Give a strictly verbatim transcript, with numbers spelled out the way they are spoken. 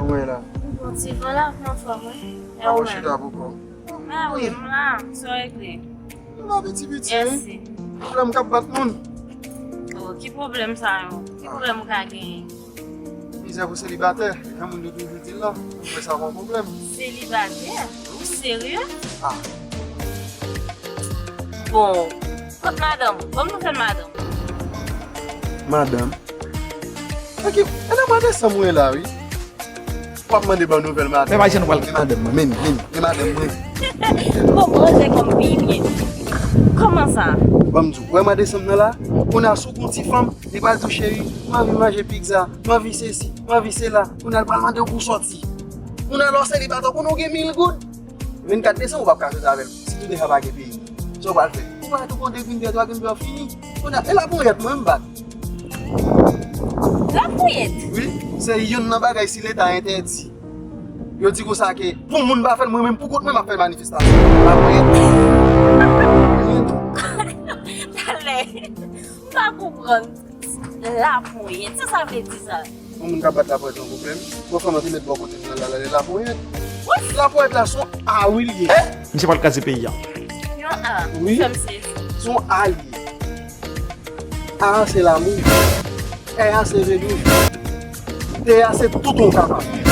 Mwen la. Bon, ti van la, m anfòm, wi. E ou menm? Chita pou kò. Mwen wi, m la, m sou regle. M la piti piti, wi. Mèsi. Pwoblèm k ap bat moun. Oh, ki pwoblèm sa yo? Ki pwoblèm ou ka genyen? Mizè pou selibatè, jan moun yo toujou di l lan, m kwè sa pa yon pwoblèm. Selibatè? Ou serye? Ah. Bon, kot madanm ou? Ban m nouvèl madanm ou. Madanm? Ok, e nan mwa desanm mwen la, wi. W ap mande ban nouvèl madanm. Men pa janm pral gen madanm mwen, men, men, men madanm mwen. Bon, bon, se kòm pi byen. Kòman sa? Ban m di w, wè mwa desanm nan la, kounye a si w gon ti fanm, li pral di w, cheri, m anvi manje pizza, m anvi sesi, m anvi sela. Kounye a li pral mande w pou w sòti. Kounye a lè w selibatè, kounye a w gen mil goud. Vennkat desanm, ou p ap ka sòti avè l. Sitou deja pa gen peyi. Sa w pral fè? Ou pral tou konte Green Beer, twa Green Beer fini. Kounye a, e laponyèt mwen m bat. Laponyèt? Wi, se youn nan bagay si leta entèdi. Yo di konsa ke pou moun pa fè l, mwen menm pou kont mwen m ap fè manifestasyon. Laponyèt. Talè. M pa konprann. Laponyèt, sa sa vle di sa? Yon moun k ap bat laponyèt yon pwoblèm. Bon, fanm an te met bò kote l nan la, la, laponyèt. Laponyèt la se yon a wi l ye. Misye pral kraze peyi a. Yon a. Wi. Fè m sezi. Se yon a l ye. A a se lanmou. È a se velouz. T a se tout yon kapab.